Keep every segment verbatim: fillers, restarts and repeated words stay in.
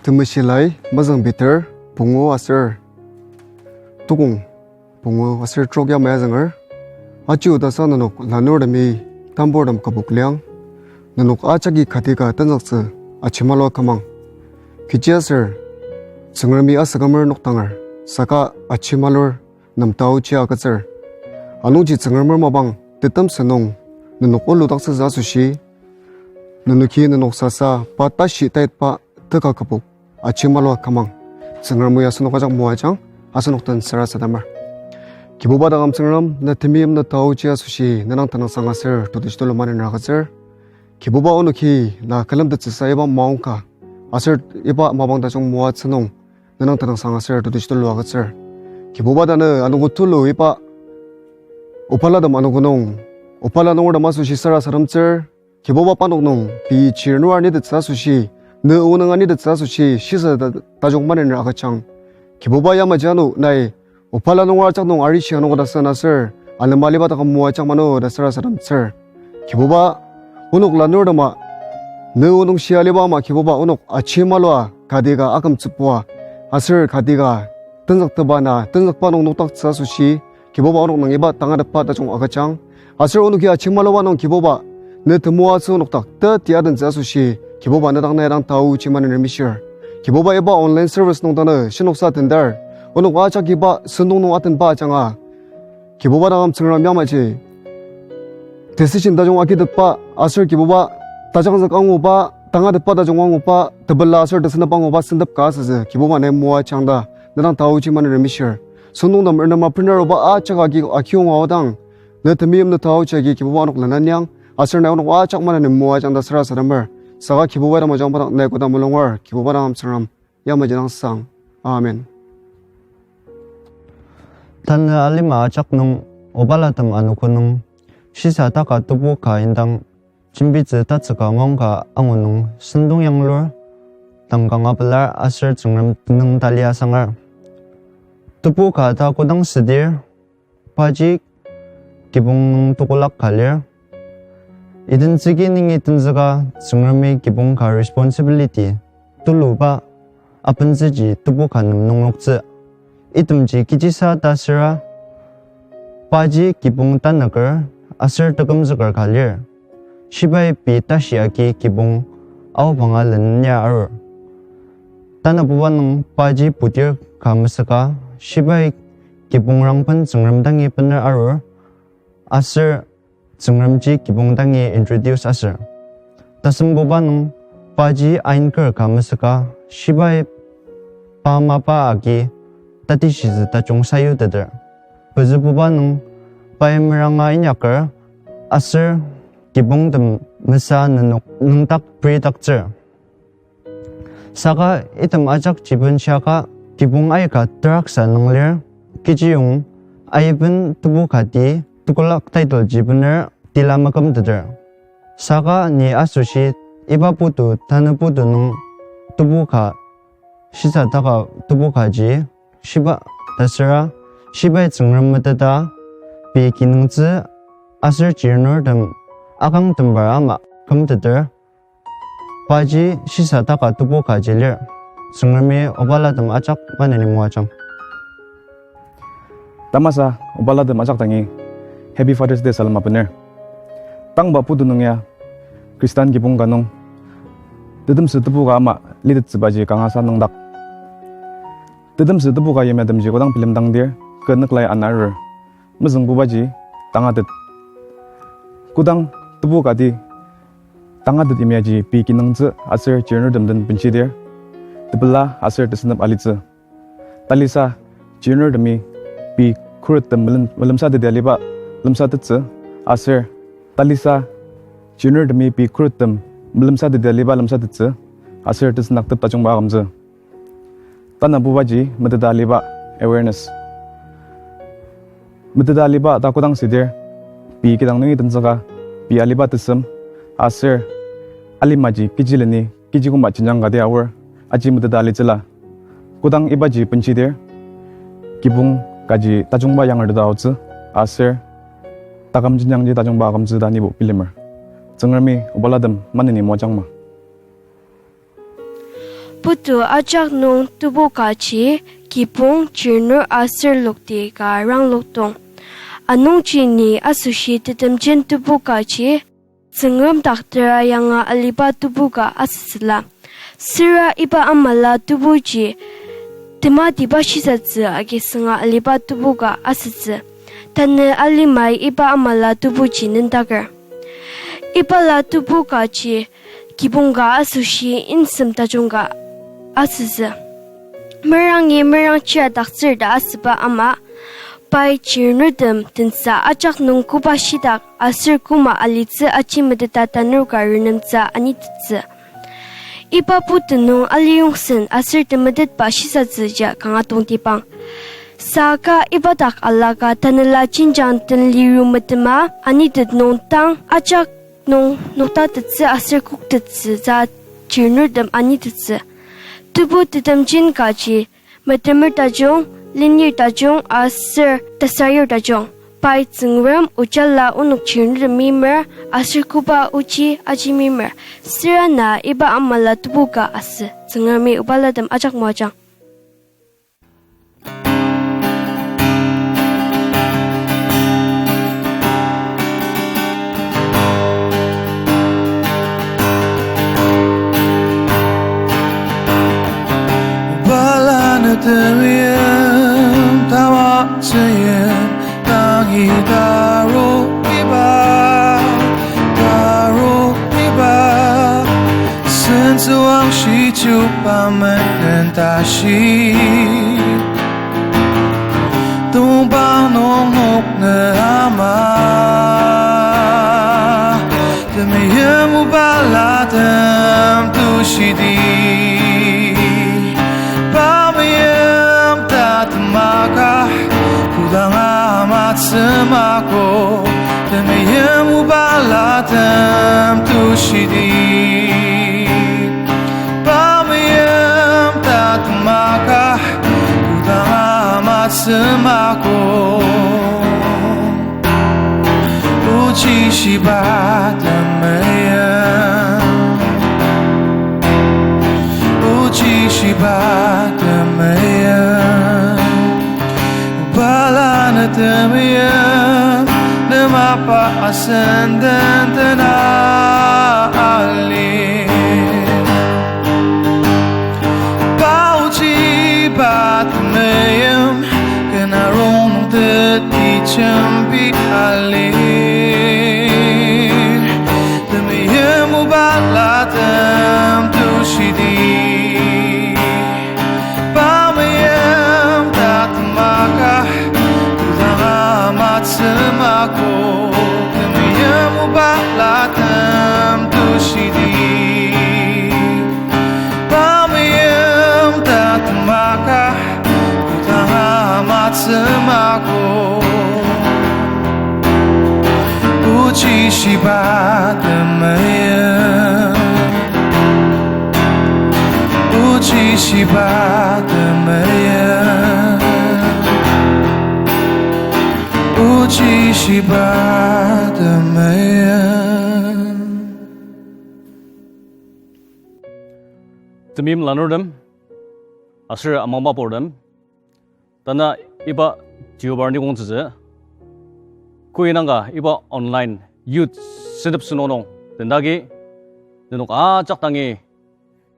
Temeshi Lai, mezüng Peter, pungu aser tukong, pungu aser trok yamai azünger. Aji odasa nenok lanurtemi tamburtem kübok liang, nenok ajaki kati ka tenzüktsü ajemalua kümang. Kechiaser Tsüngremi asükemer nokdanger, saka ajemalur nem taochi agütsür. Anungji Tsüngremer mapang tetemsü nung nenok oludaktsütsü asoshi, nenoki nenok sasa pa tashi taitba teka kübok ajemalua kümang. Tsüngremi asenok ajak moajang, asenok den sarasademer. Kibuba taküm Tsüngrem, na temeim na taochi asoshi, na dang tenüngsang aser tutishitulu manen agütsür. Kibuba onoki na külemtettsüsa iba maongka, aser iba mapang tajung moatsü nung, na dang tenüngsang aser tutishitulu agütsür. Kibuba tanü anogo tulu iba obalatem anogo nung, obala nungertem asoshi sarasademtsür. Kibuba parnok nung pei chirnur anitettsü asoshi, ne onüng anitettsü asoshi, shisa ta-, tajung manen agüjang. Kibuba yamaji ano nai obala nunger ajak nung arishi anogo tasen aser, alema aliba taküm moajang mano ta sarasademtsür. Kibuba, onok lanurtema, ne onüngshi aliba ama Kibuba onok ajemalua kati ka akümtsübua, aser kati ka tenzüktepa na tenzükba nung nokdaktsü asoshi, Kibuba onok nung iba tangatetba tajung agüjang. Aser onoki ajemaluba nung Kibuba, ne temoatsü onok dak teti adentsü asoshi, Kibuba ne dang nai dang taochi manen mishir. Kibuba iba online service nung tanü shinoksa tendar, onok ajak iba sentong nung atenba ajanga, Kibuba taküm Tsüngrem yamaji decision tajung agitetba, aser Kibuba tajangzük anguba, tangatetba tajung anguba, tepela aser tesenep anguba sentep ka asütsü, Kibuba nai moajang ta, ne dang taochi manen mishir. Sentongtem renema prener oba ajak agi akiyong aodang, ne temeim na taochi agi Kibuba onok lenanyang, aser nai onok ajak manen moajang ta sarasademer. Saka Kibuba dang majang padang nai koda mulunger, Kibuba taküm Tsüngrem yamaji dang sang. Amen. Tanü alima ajak nung obalatem anogo nung shisa taka tebu ka indang jembitsü tatsüka ngongka angu nung sentong yanglur, tangkanga pelar aser Tsüngrem tenüng tali asangar. Tebu ka ta kodang südir, paji kibong nung tekolak ka lir. Iten tsüki nungi tenzüka Tsüngremi kibong ka responsibility tuluba apentsüji tebu ka nem nungloktsü. Itemji kechisa ta süra, paji kibong tanüker aser tekümzüker ka lir. Shibai pei tashi agi kibong aobanga lenenya arur. Tanabuba nung paji putir ka mesüka, shibai kibong rangben Tsüngrem dangi bener arur, aser Tsüngremji kibong dangi introduce asür. Tasembuba nung paji ainker ka mesüka, shibai pa mapa agi tatishitsü tajung sayuteter. Pezübuba nung pai meranga inyaker, aser kibongtem mesa nenok nüngdak peridaktsür. Saka item ajak jiben shaka kibong aika teraksa nung lir, kechiyong aiben tebu kati tekolak title ji bener tila makümteter. Saka ni asoshi iba putu tanü putu nung tebu ka, shisa taka tebu kaji, shiba ta süra, shibai Tsüngrem meteta, pei kinungtsü aser chirnurtem akangtembar ama kümteter, paji shisa taka tebu kaji lir. Tsüngremi obalatem ajak maneni moajang. Tamasa obalatem ajak dangi Happy Father's Day salem abener. Tangba putu nung ya Khristan kibong ka nung tetemsü tebu ka ama litettsübaji kangasa nüngdak. Tetemsü tebu ka yimyatemji kodang bilemdangdir, kü nüklai ana arur. Mezüngbubaji tangatet. Kodang tebu kati tangatet yimyaji pei kinungtsü aser chirnurtem den benshidir, tepela aser tesenep alitsü. Talisa chirnurtemi pei khurettem melem-, melemsateti aliba lemsatettsü, aser talisa chirnurtemi pei khurettem melemsateti aliba lemsatettsü, aser tesendaktep tajungba akümtsü. Tanabubaji meteta aliba awareness. Meteta aliba ta kodang südir, pei kidang nungi tenzüka, pei aliba tesem, aser alimaji kechi leni, kechi küma jenjang kati aor, aji meteta alitsüla. Kodang ibaji benshidir, kibong kaji tajungba yangerteta aotsü, aser taküm jenjangji tajungba akümtsü ta nibo bilemer. Tsüngremi obalatem maneni moajangma. Putu ajak nung tebu kaji, kibong, chirnur aser lokti ka ranglokdong. Anungji ni asoshi tetemjen tebu kaji, Tsüngrem dak tera yanga aliba tebu ka asütsüla. Süra iba amala tebuji tematiba shisatsü agi sünga aliba tebu ka asütsü. Tanü alimai iba amala tebuji nendaker. Iba la tebu kaji kibong ka asoshi insem tajung ka asütsü. Merangi merang chiadaktsür ta asüba ama, pai chirnurtem tensa ajak nung koba shitak aser koma alitsü aji meteta tanur ka renemtsü anitettsü. Iba putu nung aliyongsen aser temetetba shisatsüji kanga tongtibang. Saka iba dak alaka tanela jenjang den liru metema anitet nung tang ajak nung noktatettsü aser koktettsü ta chirnurtem anitettsü. Tebu tetemjen kaji, metemer tajung, lenir tajung aser tesayur tajung. Pai Tsüngrem ojala onok chirnurtem meimer, aser koba ochi aji meimer. Süra na iba amala tebu ka asü. Tsüngremi obalatem ajak moajang. Bala ne temeim tamatsüyim, tangi tarukiba, tarukiba, sentsüwangshi chuba menden tashi. Tongpang nung nokne ama, temeim obalatem tushidi. Pa meim ta temaka, kodanga matsü mako, temeim obalatem tushidi. Pa meim ta temaka, kodanga matsü mako. Ochi shiba temeim, ochi shiba temeim. Bala ne temeim, ne mapa asen den tena ali. Pa ochiba temeim, kena rongnung teti jembi ali. Temeim obalatem tushidi. Pa meim ta temaka, kodanga matsü mako, temeim obalatem tushidi. Pa meim ta temaka, kodanga matsü mako. Ochi shiba temeim, ochi shiba temeim, ochi shiba temeim. Temeim lanurtem, aser amangba purtem, tanü iba Deobar nikong tsütsü, koinangka iba online youth senep sünung nung tendagi, nenok ajak dangi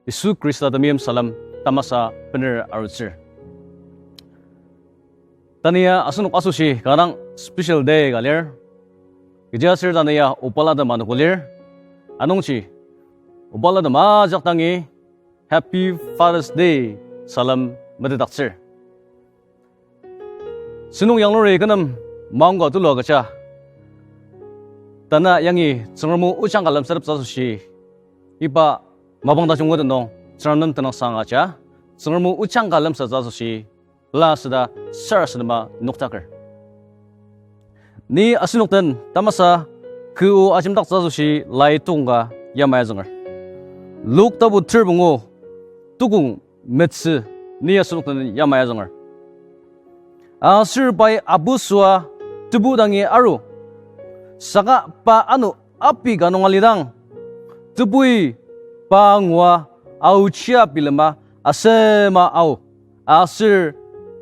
Yisu Khrista temeim salem tamasa bener arutsür. Tanü ya asenok asoshi kanga dang special day ka lir. Kechiaser tanü ya obalatem anogo lir. Anungji obalatem ajak dangi Happy Father's Day salem metetdaktsür. Sentong yanglur kü nem maongka tulu agüja, tanü yangi Tsüngrem o ojang ka lemsateptsü asoshi, iba mapang tajung nung Tsüngrem nem tenüngsang agüja, Tsüngrem o ojang ka lemsateptsü asoshi, pela süda sarasadema noktaker. Ni asenok den tamasa kü o ajemdaktsü asoshi lai tongka yamai azünger. Luk tapu ter pungu, tukong metsü, ni asenok den yamai azünger. Aser pai abusua tebu dangi aru, saka pa ano abi ka nung alidang, tebui pa ngua aochia bilema asema ao, aser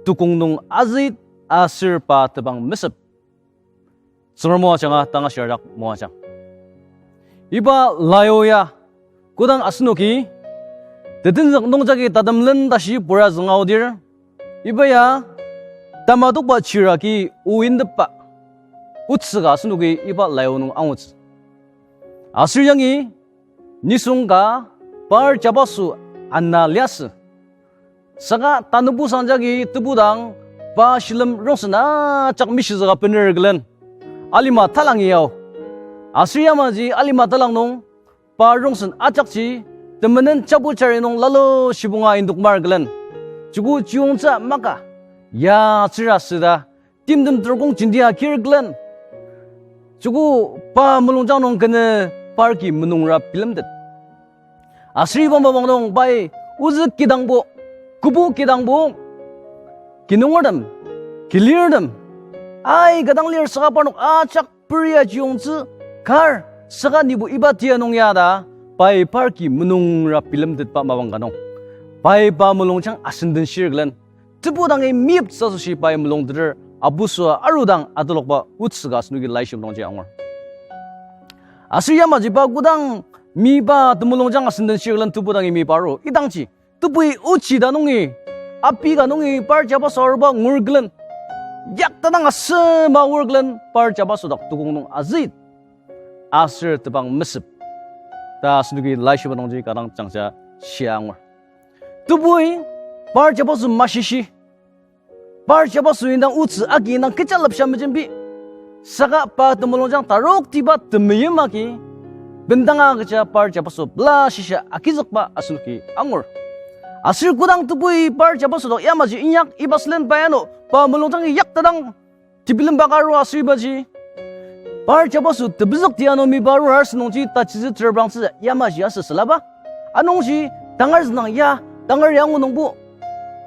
tukong nung azüit aser pa tebang mesep. Tsüngrem o ajanga tanga shiajak moajang. Iba laio ya, kodang asenoki tetenzük nungjagi tatem len tashi pura zünga aodir, iba ya tamatokba chiragi o indepba otsü ka asenoki iba laio nung angutsü. Aser yangi nisung ka par jabaso ana liasü. Saka tanübusang jagi tebudang pa shilem rongsen ajak mishizüka bener külen alima talangi ao. Aser yamaji alima talang nung pa rongsen ajakji temenen chabu chari nung lalo shibonga indokmar külen, joko chiyongtsü maka ya tsüra süda timtem terkong jenti akir külen, joko pa mulungjang nung kenü parki menungra bilemtet. Aser iba mapang nung pai ozü kidangbo, kübu kidangbo, kinungertem, kilirtem, aika dang lir saka parnok ajak peria chiyongtsü kar, saka nibo iba tia nung ya ta pai parki menungra bilemtetba mapang ka nung, pai pa mulungjang asenden shir külen tebudangi meyiptsü asoshi pai mulungteter abusua arudang atalokba otsü ka asenoki laishiba nungji angur. Aser yamaji pa kodang miba temulungjang asenden shir külen tebudangi miba aru idangji, tebui ochi ta nungi, abi ka nungi par jabaso aruba ngur külen, yaktadang asema ngur külen par jabaso dak tukong nung azüit aser tebang mesep ta asenoki laishiba nungji kanga dang jangja shia angur. Tebui par jabaso mashishi, par jabaso indang otsü agi indang kecha lepsha mejembi, saka pa temulungjang taroktiba temeim agi bendanga agüja par jabaso pela shisa agizükba asenoki angur. Aser kodang tebui par jabaso dak yamaji inyak iba sülen pai ano pa mulungjang yaktadang tebilemba ka aru aser ibaji par jabaso tepezükti ano miba arur asünungji tachitsü terbrangtsü yamaji asü sülaba. Anungji tangar züngdang ya tangari angu nungbo,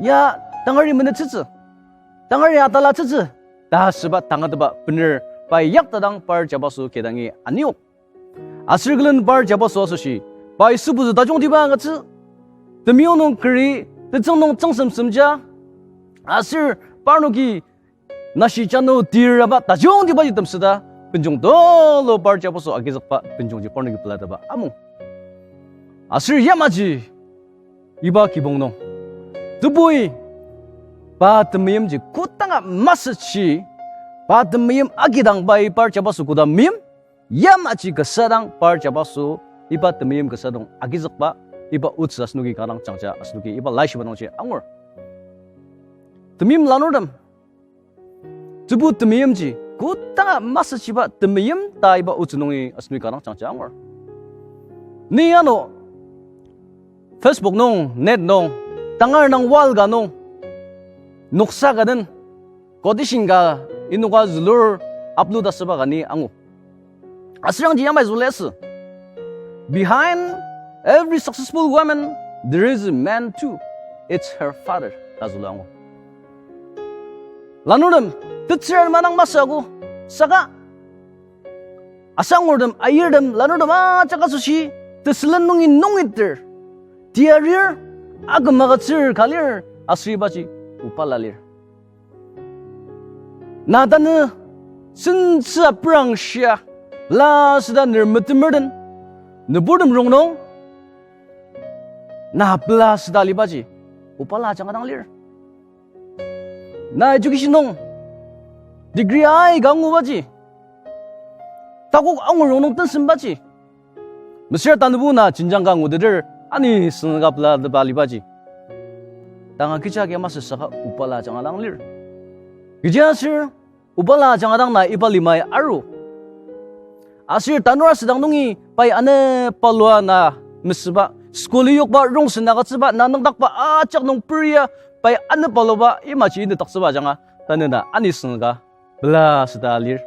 ya tangari menütsütsü, tangari atalatsütsü ta asüba tangatetba bener pai yaktadang par jabaso kidangi aniok. Aser külen par jabaso asoshi pai sübuzü tajungtiba agütsü, temeyong nung keri, tetsüng nung tsüngsemsemja, aser parnoki nashi jano tiraba tajungtibaji temsüta benjong tulu par jabaso agizükba benjongji parnoki pelataba amung. Aser yamaji iba kibong nung tebui pa temeimji kodanga masüshi, pa temeim agidang pai par jabaso koda meim, yamaji kasa dang par jabaso iba temeim kasa nung agizükba iba otsü asenoki kanga dang jangja asenoki iba laishiba nungji angur. Temeim lanurtem, tebu temeimji kodanga masüshiba temeim ta iba otsü nungi asenoki kanga dang jangja angur. Ni ano Facebook nung, net nung, tangar nung, wall ka nung, noksa ka den, quotation ka, inoka zülur upload asüba ka ni angu. Aser yangji yamai zülua asü, behind every successful woman, there is a man too. It's her father ta zülua angu. Lanurtem, tetsür madang masü ako, saka asangurtem, ayirtem, lanurtem ajak asoshi tesülen nungi nungiter, tiarir, aküm agütsür ka lir, aser ibaji obala lir. Na tanü sentsü aprangshia, pela süda ner metemertem, nüburtem rongnung, na pela süda alibaji obala ajanga dang lir. Na education nung degree aika angubaji, takok angu rongnung tensembaji, mesüra tanübo na jenjang ka nguteter ani sengka pela teba alibaji, tanga kecha agi masü saka obala ajanga dang lir. Kechiaser obala ajanga dang na iba limai aru. Aser tanur asüdang nungi pai anepalua na mesüba, school-i yokba, rongsen agütsüba, na nüngdakba ajak nung peria pai anepaluba imaji inüdaktsüba ajanga tanü na ani sengka pela süda lir.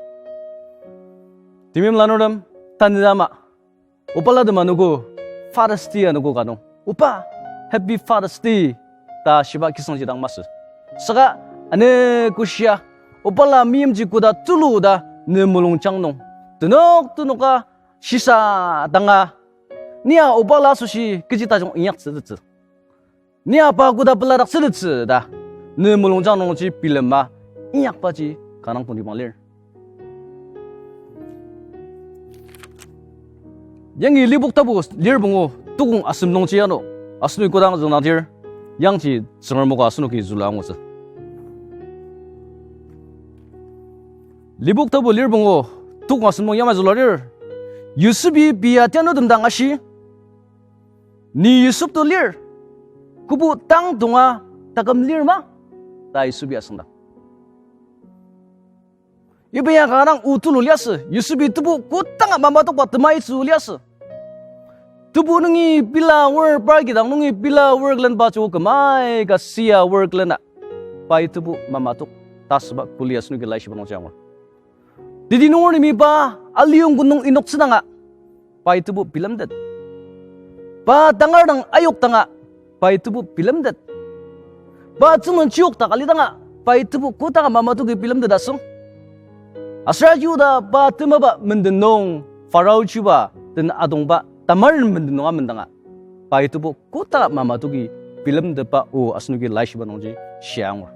Temeim lanurtem, tanü ama obalatem anogo Father's Day anogo ka nung, oba, Happy Father's Day ta shiba kisangji dang masü. Saka ane koshia, obala meimji koda tulu ta ne mulungjang nung tenok tenoka shisa danga Nia obala asoshi kechi tajung inyaktsütettsü. Nia pa koda peladaktsütettsü ta, ne mulungjang nungji bilema inyakbaji kanga tongtibang lir. Yangi Lipok tapu lir pungu tukong asem nungji ano, asenok kodang züngdangdir, yangji Tsüngrem o ka asenoki zülua angutsü. Lipok tapu lir pungu tukong asem nung yamai züludir, Yosep-i pia tianutem dang ashi, ni Yosep to lir, kobo tang tonga taküm lir ma? ta Yosep-i asüngdang. Iba ya kanga dang o tulu liasü, Yosep-i tebu kodanga mamatokba temaitsü liasü. Tebu nungi pela aor, par kidang nungi pela aor külenba joko küm aika sia aor külena, pai tebu mamatok ta asüba kuli asenoki laishiba nungji angur. Teti nungertemi pa aliyong ko nung inoktsüdanga, pai tebu bilemtet. Pa tangar dang ayokdanga, pai tebu bilemtet. Pa tsüngden chiyokdak alidanga, pai tebu kodanga mamatoki bilemtet asüng. Aser ajioda pa temaba menden nung, Pharaoh chuba den adongba tamaren menden nunga mendanga, pai tebu koda mamatoki bilemtetba o asenoki laishiba nungji shia angur.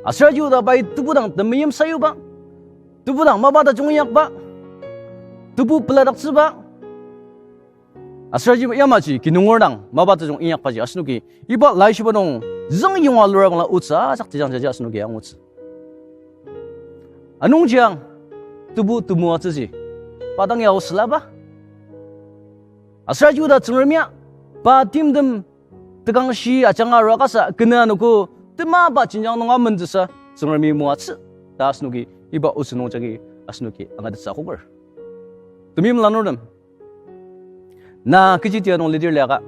Aser ajioda pai tebu dang temeim sayuba, tebu dang mapa tajung inyakba, tebu peladaktsüba, aser aji yamaji kinunger dang mapa tajung inyakbaji asenoki iba laishiba nung züngyonga lura kanga otsü ajak tejangjaji asenoki angutsü. Anungjiang tebu temoatsüji pa dang ya osülaba. Aser ajioda Tsüngrem ya pa timtem tekangshi ajanga arua kasa kena anogo temaba jenjang nunga menzüsa Tsüngremi moatsü ta asenoki iba otsü nung jagi asenoki angatettsü akoker. Temeim lanurtem, na kechi tia nung lidir liaka,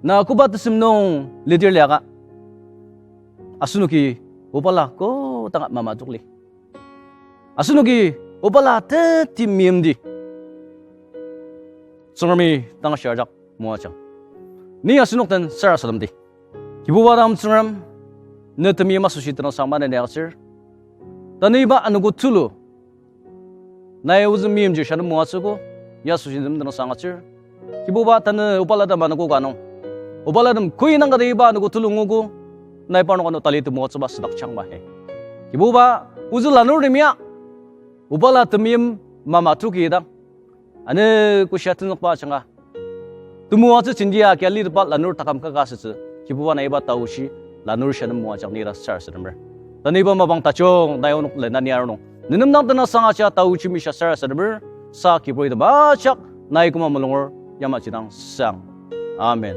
na koba tesem nung lidir liaka, asenoki obala kodanga mamatokli. Asenoki obala teti meimdi Tsüngremi tang shia ajak moajang. Ni asenok den sarasademdi. Kibuba dang Tsüngrem, ne temeim asoshi tenüngsang maneni agütsür. Tanü iba anogo tulu nai ozü meimchir sha nem moatsüogo, ya asoshi nem tenüngsang agütsür. Kibuba tanü obala tem anogo ka nung, obala tem koi nang kati iba anogo tulu nguogo, nai parnok ano tali temoatsüba südakjang mahi. Kibuba, ozü lanurtem ya obala temeim mamatoki dang, ano koshia tenzükba ajanga temoatsü jendia kia litepa lanur taküm kaka asütsü, Kibuba nai iba taochi lanur sha nem moajang ni ta sarasademer. Tanü iba mapang tajung nai onok lenani arnung, ne nem dang tenüngsang aja taochi mishia sarasademer. Sa Kibuba item ajak nai küma mulunger yamaji dang sang. Amen.